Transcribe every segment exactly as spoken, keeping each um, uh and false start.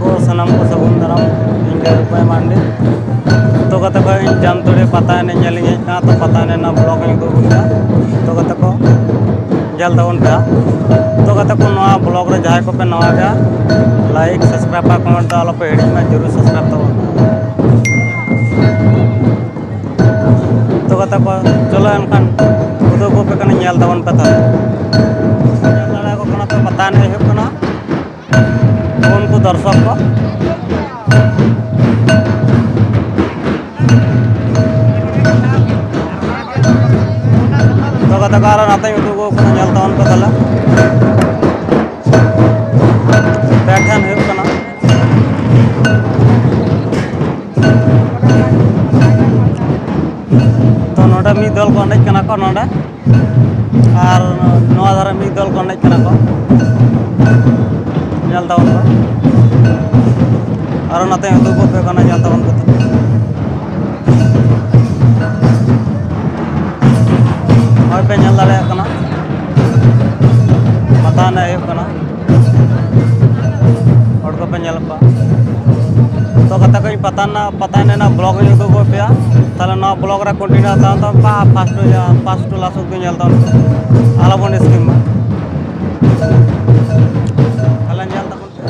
ᱠᱚ ᱥᱟᱱᱟᱢ ᱠᱚ ᱥᱟᱹᱜᱩᱱ ᱫᱟᱨᱟᱢ᱾ ᱤᱧ ᱜᱮ ᱨᱩᱯᱟᱹᱭ ᱢᱟᱱᱰᱤ᱾ ᱛᱚ ᱜᱟᱛᱮ ᱠᱚ, ᱤᱧ ᱡᱟᱢᱛᱩᱲᱤ ᱯᱟᱛᱟ ᱮᱱᱮᱡ ᱧᱮᱞ ᱤᱧ ᱦᱮᱡ ᱠᱟᱱᱟ᱾ ᱛᱚ ᱯᱟᱛᱟ ᱮᱱᱮᱡ ᱨᱮᱱᱟᱜ ᱵᱞᱚᱜ ᱤᱧ ᱩᱫᱩᱜ ᱟᱹᱜᱩ ᱠᱮᱫᱟ᱾ ᱛᱚ ᱜᱟᱛᱮ ᱠᱚ, ᱧᱮᱞ ᱛᱟᱵᱚᱱ ᱯᱮ ᱦᱟᱸᱜ᱾ ᱛᱚ ᱜᱟᱛᱮ ᱠᱚ, ᱱᱚᱣᱟ ᱵᱞᱚᱜ ᱨᱮ ᱡᱟᱦᱟᱸᱭ ᱠᱚᱯᱮ ᱱᱟᱣᱟ ᱜᱮᱭᱟ, ᱞᱟᱭᱤᱠ, ᱥᱟᱵᱥᱠᱨᱟᱭᱤᱵ ᱟᱨ ᱠᱚᱢᱮᱱᱴ ᱫᱚ ᱟᱞᱚᱯᱮ ᱦᱤᱲᱤᱧ ᱢᱟ, ᱡᱟᱹᱨᱩᱲ ᱥᱟᱵᱥᱠᱨᱟᱭᱤᱵ ᱛᱟᱵᱚᱱ᱾ ᱛᱚ ᱜᱟᱛᱮ ᱠᱚ, ᱪᱚᱞᱚ ᱮᱱᱠᱷᱟᱱ ᱩᱫᱩᱜ ᱟᱯᱮ ᱠᱟᱹᱱᱟᱹᱧ, ᱧᱮᱞ ᱛᱟᱵᱚᱱ ᱯᱮ ᱛᱟᱦᱚᱞᱮ᱾ ᱧᱮᱞ ᱫᱟᱲᱮᱭᱟᱠᱚ ᱠᱟᱱᱟ ᱯᱮ, ᱯᱟᱛᱟ ᱮᱱᱮᱡ ᱦᱩᱭᱩᱜ ᱠᱟᱱᱟ᱾ ᱩᱱᱠᱩ ᱫᱚᱨᱥᱚᱠ ᱠᱚ᱾ ᱛᱚ ᱜᱟᱛᱮ ᱠᱚ, ᱟᱨᱚ ᱱᱟᱛᱮᱧ ᱩᱫᱩᱜ ᱟᱠᱚ ᱠᱟᱱᱟ, ᱧᱮᱞ ᱛᱟᱵᱚᱱ ᱯᱮ ᱛᱟᱦᱚᱞᱮ᱾ ᱯᱮ ᱴᱷᱮᱱ ᱦᱩᱭᱩᱜ ᱠᱟᱱᱟ᱾ ᱛᱚ ᱱᱚᱰᱮ ᱢᱤᱫ ᱫᱚᱞ ᱠᱚ ᱮᱱᱮᱡ ᱠᱟᱱᱟ ᱠᱚ ᱱᱚᱰᱮ, ᱟᱨ ᱱᱚᱣᱟ ᱫᱷᱟᱨᱮ ᱢᱤᱫ ᱫᱚᱞ ᱠᱚ ᱮᱱᱮᱡ ᱠᱟᱱᱟ ᱠᱚ, ᱧᱮᱞ ᱛᱟᱵᱚᱱ ᱯᱮ᱾ ᱟᱨᱚ ᱱᱟᱛᱮ ᱩᱫᱩᱜ ᱜᱚᱫ ᱯᱮ ᱠᱟᱱᱟ, ᱧᱮᱞ ᱛᱟᱵᱚᱱ ᱯᱮ ᱛᱚ᱾ ᱱᱚᱜᱼᱚᱭ ᱯᱮ ᱧᱮᱞ ᱫᱟᱲᱮᱭᱟᱜ ᱠᱟᱱᱟ, ᱯᱟᱛᱟ ᱮᱱᱮᱡ ᱦᱩᱭᱩᱜ ᱠᱟᱱᱟ᱾ ᱦᱚᱲ ᱠᱚᱯᱮ ᱧᱮᱞ ᱠᱚᱣᱟ᱾ ᱛᱚ ᱜᱟᱛᱮ ᱠᱚ, ᱤᱧ ᱯᱟᱛᱟ ᱨᱮᱱᱟᱜ, ᱯᱟᱛᱟ ᱮᱱᱮᱡ ᱨᱮᱱᱟᱜ ᱵᱞᱚᱜ ᱤᱧ ᱩᱫᱩᱜ ᱜᱚᱫ ᱯᱮᱭᱟ᱾ ᱛᱟᱦᱞᱮ ᱱᱚᱣᱟ ᱵᱞᱚᱜ ᱨᱮ ᱠᱚᱱᱴᱤᱱᱤᱭᱩ ᱦᱟᱛᱟᱣ ᱛᱟᱵᱚᱱ ᱯᱮ, ᱯᱷᱟᱥᱴ ᱦᱩᱭᱩᱜᱼᱟ, ᱯᱷᱟᱥᱴ ᱴᱩ ᱞᱟᱥᱴ ᱚᱵᱫᱤ ᱧᱮᱞ ᱛᱟᱵᱚᱱ ᱯᱮ, ᱟᱞᱚᱵᱚᱱ ᱥᱠᱤᱯ ᱢᱟ᱾ ᱛᱟᱦᱞᱮ ᱧᱮᱞ ᱛᱟᱵᱚᱱ ᱯᱮ᱾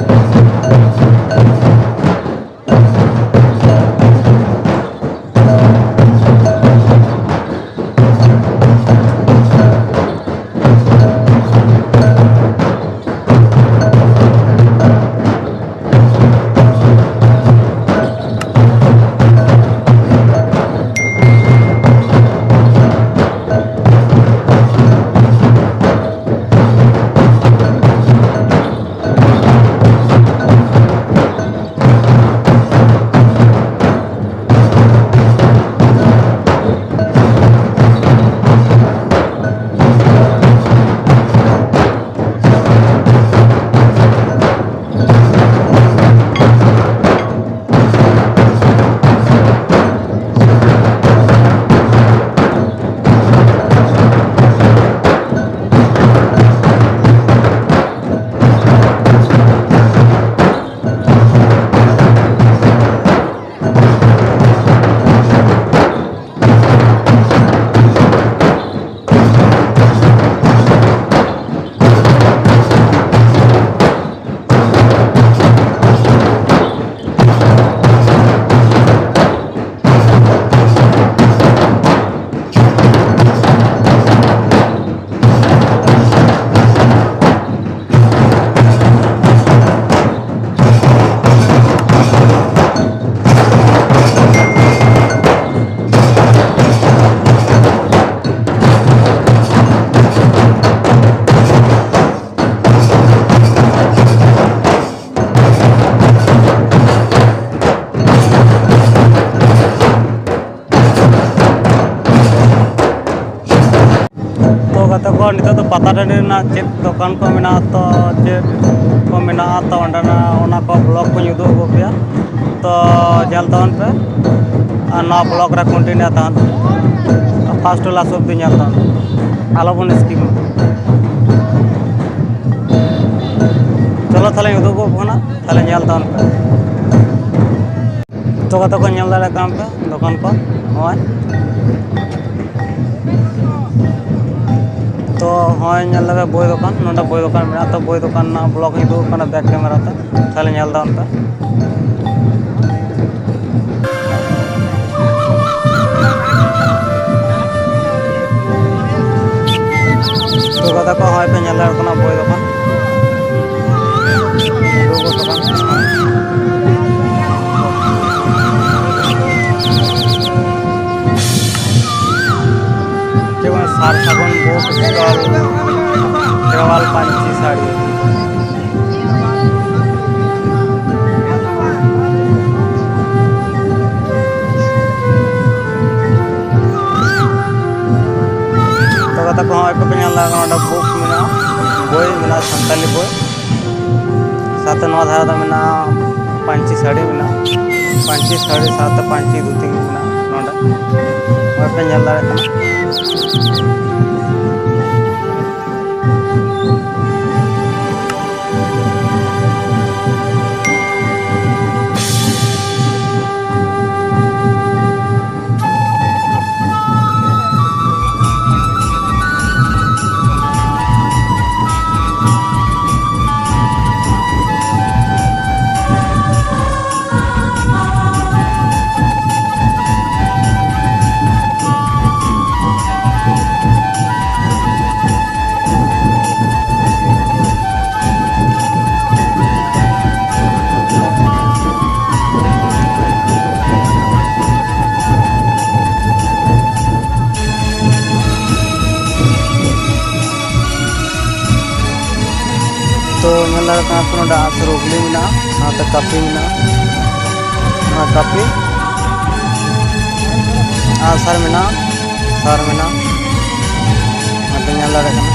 ᱯᱟᱛᱟ ᱴᱟᱺᱰᱤ ᱨᱮᱱᱟᱜ ᱪᱮᱫ ᱫᱚᱠᱟᱱ ᱠᱚ ᱢᱮᱱᱟᱜᱼᱟ, ᱛᱚ ᱪᱮᱫ ᱠᱚ ᱢᱮᱱᱟᱜᱼᱟ, ᱛᱚ ᱚᱸᱰᱮᱱᱟᱜ ᱚᱱᱟ ᱠᱚ vlog ᱠᱚᱧ ᱩᱫᱩᱜ ᱟᱹᱜᱩ ᱯᱮᱭᱟ᱾ ᱛᱚ ᱧᱮᱞ ᱛᱟᱵᱚᱱ ᱯᱮ ᱟᱨ ᱱᱚᱣᱟ vlog ᱨᱮ continue ᱛᱟᱦᱮᱱ ᱯᱮ, first ᱠᱷᱚᱱ last ᱚᱵᱫᱤ ᱧᱮᱞ ᱛᱟᱵᱚᱱ ᱯᱮ, ᱟᱞᱚᱵᱚᱱ skip ᱢᱟ᱾ ᱪᱚᱞᱚ ᱛᱟᱦᱞᱮᱧ ᱩᱫᱩᱜ ᱟᱹᱜᱩ ᱠᱟᱱᱟ, ᱛᱟᱦᱞᱮ ᱧᱮᱞ ᱛᱟᱵᱚᱱ ᱯᱮ᱾ ᱛᱚ ᱜᱟᱛᱮ ᱠᱚ, ᱧᱮᱞ ᱫᱟᱲᱮᱭᱟᱜ ᱠᱟᱱ ᱯᱮ ᱫᱚᱠᱟᱱ ᱠᱚ, ᱱᱚᱜᱼᱚᱭ᱾ ᱛᱚ ᱦᱚᱸᱜᱼᱚᱭ ᱧᱮᱞ ᱞᱮᱯᱮ ᱵᱳᱭ ᱫᱚᱠᱟᱱ, ᱱᱚᱰᱮ ᱵᱳᱭ ᱫᱚᱠᱟᱱ ᱢᱮᱱᱟᱜᱼᱟ᱾ ᱛᱚ ᱵᱳᱭ ᱫᱚᱠᱟᱱ ᱨᱮᱱᱟᱜ vlog ᱤᱧ ᱩᱫᱩᱜ ᱠᱟᱱᱟ back camera ᱛᱮ, ᱛᱟᱦᱞᱮ ᱧᱮᱞ ᱛᱟᱵᱚᱱ ᱯᱮ᱾ ᱛᱚ ᱜᱟᱛᱮ ᱠᱚ, ᱦᱚᱸᱜᱼᱚᱭ ᱯᱮ ᱧᱮᱞ ᱫᱟᱲᱮᱭᱟᱜ ᱠᱟᱱᱟ ᱵᱳᱭ ᱫᱚᱠᱟᱱ᱾ ᱫᱩ ᱵᱳᱭ ᱫᱚᱠᱟᱱ᱾ ᱡᱮᱢᱚᱱ ᱥᱟᱨ ᱥᱟᱹᱜᱩᱱ book stall, ᱠᱷᱮᱨᱣᱟᱞ ᱯᱟᱹᱧᱪᱤ ᱥᱟᱹᱲᱤ᱾ ᱛᱚ ᱜᱟᱛᱮ ᱠᱚ, ᱦᱚᱸᱜᱼᱚᱭ ᱠᱚᱯᱮ ᱧᱮᱞ ᱫᱟᱲᱮᱭᱟᱜ ᱠᱟᱱᱟ, ᱱᱚᱰᱮ book ᱢᱮᱱᱟᱜᱼᱟ, ᱵᱳᱭ ᱢᱮᱱᱟᱜᱼᱟ, ᱥᱟᱱᱛᱟᱞᱤ ᱵᱳᱭ᱾ ᱥᱟᱶᱛᱮ ᱱᱚᱣᱟ ᱫᱷᱟᱨᱮ ᱫᱚ ᱢᱮᱱᱟᱜᱼᱟ ᱯᱟᱹᱧᱪᱤ ᱥᱟᱹᱲᱤ ᱢᱮᱱᱟᱜᱼᱟ, ᱯᱟᱹᱧᱪᱤ ᱥᱟᱹᱲᱤ ᱥᱟᱶᱛᱮ ᱯᱟᱹᱧᱪᱤ ᱫᱷᱩᱛᱤ ᱢᱮᱱᱟᱜᱼᱟ ᱱᱚᱰᱮ, ᱱᱚᱜᱼᱚᱭ ᱯᱮ ᱧᱮᱞ ᱫᱟᱲᱮᱭᱟᱜ ᱠᱟᱱᱟ᱾ ᱛᱚ ᱧᱮᱞ ᱫᱟᱲᱮᱭᱟᱜ ᱠᱟᱱᱟ ᱯᱮ, ᱱᱚᱰᱮ ᱟᱜᱼᱥᱟᱨ ᱩᱜᱽᱞᱤ ᱢᱮᱱᱟᱜᱼᱟ, ᱥᱟᱶᱛᱮ ᱠᱟᱹᱯᱤ ᱢᱮᱱᱟᱜᱼᱟ, ᱚᱱᱟ ᱠᱟᱹᱯᱤ, ᱟᱜᱼᱥᱟᱨ ᱢᱮᱱᱟᱜᱼᱟ, ᱥᱟᱨ ᱢᱮᱱᱟᱜᱼᱟ, ᱱᱚᱛᱮ ᱧᱮᱞ ᱫᱟᱲᱮᱭᱟᱜ ᱠᱟᱱᱟ᱾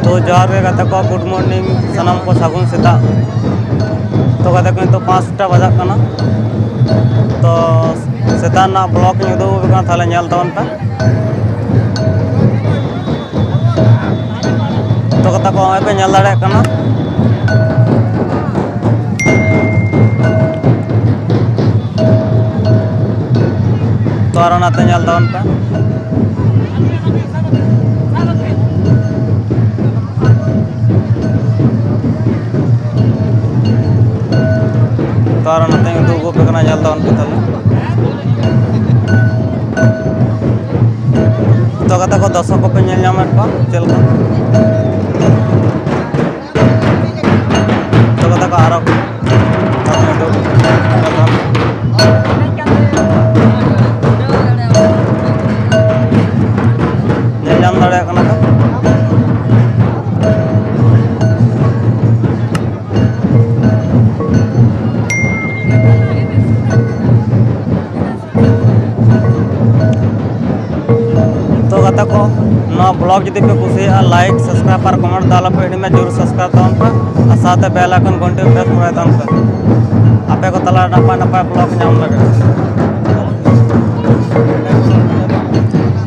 ᱛᱚ ᱡᱚᱦᱟᱨ ᱜᱮ ᱜᱟᱛᱮ ᱠᱚ, good morning ᱥᱟᱱᱟᱢ ᱠᱚ, ᱥᱟᱹᱜᱩᱱ ᱥᱮᱛᱟᱜ᱾ ᱛᱚ ᱜᱟᱛᱮ ᱠᱚ, ᱱᱤᱛᱚᱜ ᱯᱟᱸᱪᱴᱟ ᱵᱟᱡᱟᱜ ᱠᱟᱱᱟ᱾ ᱛᱚ ᱥᱮᱛᱟᱜ ᱨᱮᱱᱟᱜ vlog ᱤᱧ ᱩᱫᱩᱜ ᱟᱯᱮ ᱠᱟᱱᱟ, ᱛᱟᱦᱚᱞᱮ ᱧᱮᱞ ᱛᱟᱵᱚᱱ ᱯᱮ᱾ ᱛᱚ ᱜᱟᱛᱮ ᱠᱚ, ᱱᱚᱜᱼᱚᱭ ᱯᱮ ᱧᱮᱞ ᱫᱟᱲᱮᱭᱟᱜ ᱠᱟᱱᱟ᱾ ᱛᱚ ᱟᱨ ᱚᱱᱟᱛᱮ ᱧᱮᱞ ᱛᱟᱵᱚᱱ ᱯᱮ᱾ ᱛᱚ ᱟᱨ ᱱᱚᱛᱮᱧ ᱩᱫᱩᱜ ᱟᱯᱮ ᱠᱟᱱᱟ, ᱧᱮᱞ ᱛᱟᱵᱚᱱ ᱯᱮ ᱛᱟᱦᱞᱮ᱾ ᱛᱚ ᱜᱟᱛᱮ ᱠᱚ, ᱫᱚᱨᱥᱚᱠ ᱠᱚᱯᱮ ᱧᱮᱞ ᱧᱟᱢᱮᱫ ᱠᱚᱣᱟ ᱪᱮᱫ ᱞᱮᱠᱟ? ᱛᱚ ᱜᱟᱛᱮ ᱠᱚ, ᱟᱨᱚ ᱧᱮᱞ ᱧᱟᱢ ᱫᱟᱲᱮᱭᱟᱜ ᱠᱟᱱᱟ ᱯᱮ᱾ ᱛᱚ ᱜᱟᱛᱮ ᱠᱚ, ᱱᱚᱣᱟ vlog ᱡᱩᱫᱤ ᱯᱮ ᱠᱩᱥᱤᱭᱟᱜᱼᱟ, like, subscribe ᱟᱨ comment ᱫᱚ ᱟᱞᱚᱯᱮ ᱦᱤᱲᱤᱧᱟ, ᱡᱳᱨ subscribe ᱛᱟᱵᱚᱱ ᱯᱮ ᱟᱨ ᱥᱟᱶᱛᱮ bell icon ᱜᱷᱚᱱᱴᱤ press ᱠᱚᱨᱟᱭ ᱛᱟᱵᱚᱱ ᱯᱮ᱾ ᱟᱯᱮ ᱠᱚ ᱛᱟᱞᱟ ᱨᱮ ᱱᱟᱯᱟᱭ ᱱᱟᱯᱟᱭ vlog ᱧᱟᱢ ᱞᱟᱹᱜᱤᱫ᱾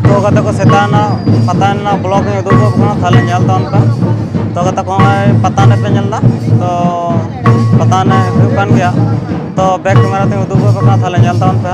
ᱛᱚ ᱜᱟᱛᱮ ᱠᱚ, ᱥᱮᱛᱟᱜ ᱨᱮᱱᱟᱜ ᱯᱟᱛᱟ ᱨᱮᱱᱟᱜ vlog ᱤᱧ ᱩᱫᱩᱜ ᱟᱯᱮ ᱠᱟᱱᱟ, ᱛᱟᱦᱞᱮ ᱧᱮᱞ ᱛᱟᱵᱚᱱ ᱯᱮ᱾ ᱛᱚ ᱜᱟᱛᱮ ᱠᱚ, ᱱᱚᱜᱼᱚᱭ ᱯᱟᱛᱟ ᱮᱱᱮᱡ ᱯᱮ ᱧᱮᱞ ᱮᱫᱟ, ᱛᱚ ᱯᱟᱛᱟ ᱮᱱᱮᱡ ᱦᱩᱭᱩᱜ ᱠᱟᱱ ᱜᱮᱭᱟ᱾ ᱛᱚ back camera ᱛᱮᱧ ᱩᱫᱩᱜ ᱟᱯᱮ ᱠᱟᱱᱟ, ᱛᱟᱦᱞᱮ ᱧᱮᱞ ᱛᱟᱵᱚᱱ ᱯᱮ᱾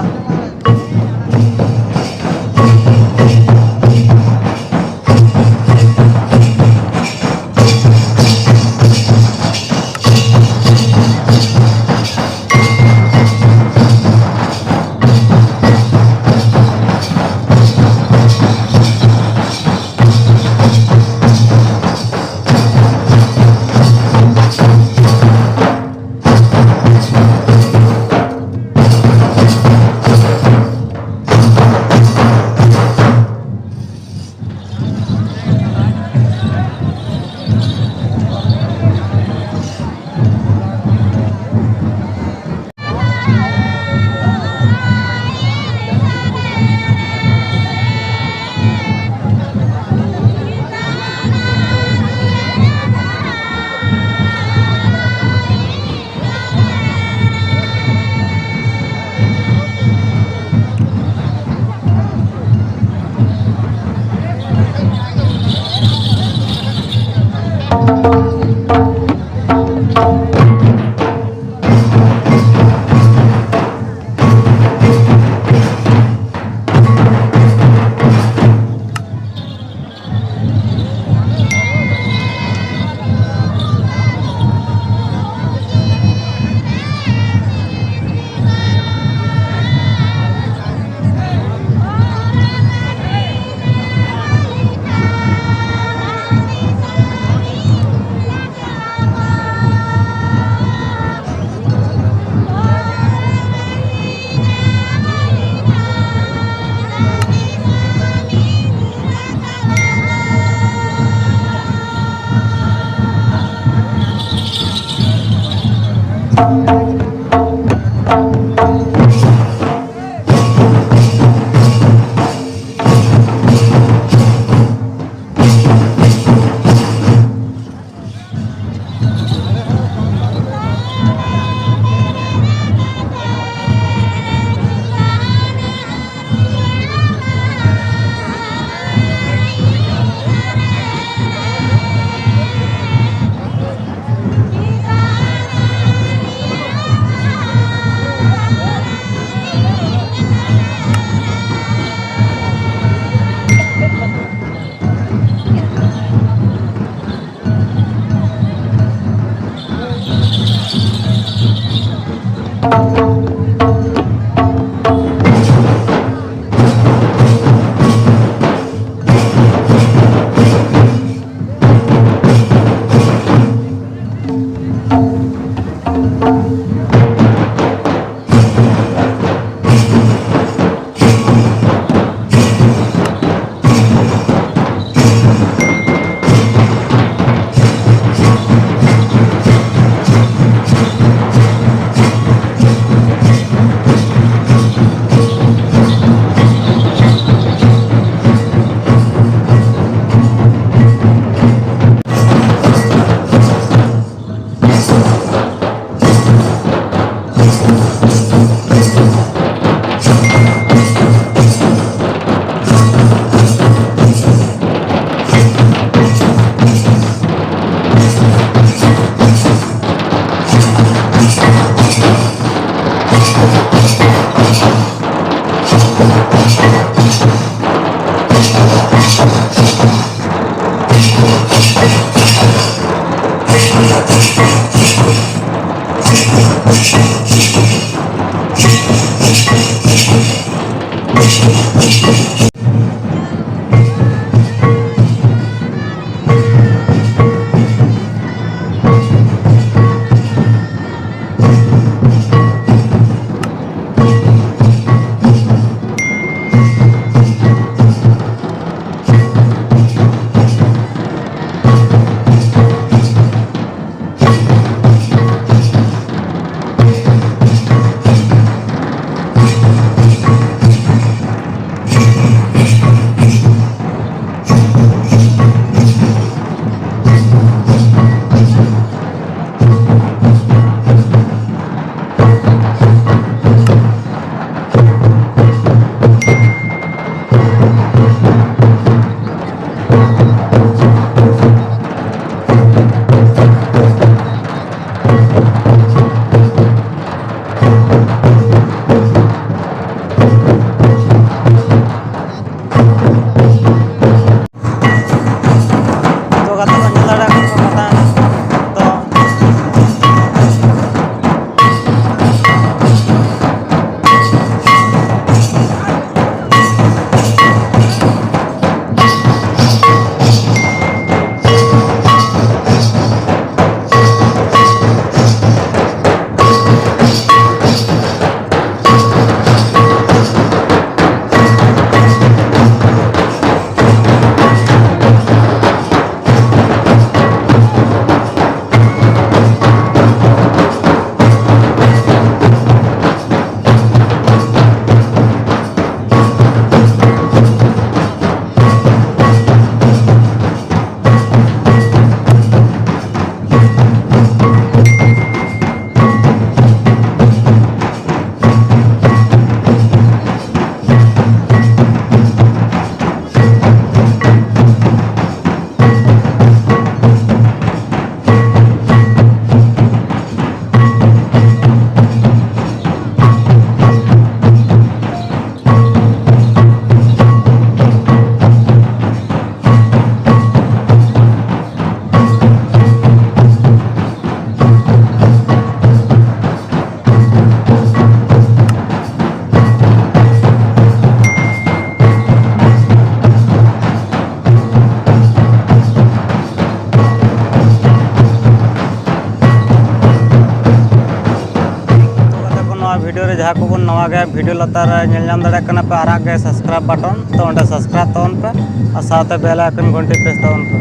ᱡᱟᱦᱟᱸ ᱠᱚᱵᱚᱱ ᱱᱟᱣᱟ ᱜᱮ video ᱞᱟᱛᱟᱨ ᱨᱮ ᱧᱮᱞ ᱧᱟᱢ ᱫᱟᱲᱮᱭᱟᱜ ᱠᱟᱱᱟ ᱯᱮ ᱟᱨᱟᱜ ᱜᱮ subscribe button, ᱛᱚ ᱚᱸᱰᱮ subscribe ᱛᱟᱵᱚᱱ ᱯᱮ ᱟᱨ ᱥᱟᱶᱛᱮ bell icon ᱜᱷᱚᱱᱴᱤ press ᱛᱟᱵᱚᱱ ᱯᱮ᱾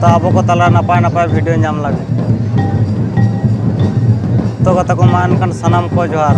ᱛᱚ ᱟᱵᱚ ᱠᱚ ᱛᱟᱞᱟ ᱱᱟᱯᱟᱭ ᱱᱟᱯᱟᱭ video ᱧᱟᱢ ᱞᱟᱹᱜᱤᱫ᱾ ᱛᱚ ᱜᱟᱛᱮ ᱠᱚ, ᱢᱟ ᱮᱱᱠᱷᱟᱱ ᱥᱟᱱᱟᱢ ᱠᱚ ᱡᱚᱦᱟᱨ᱾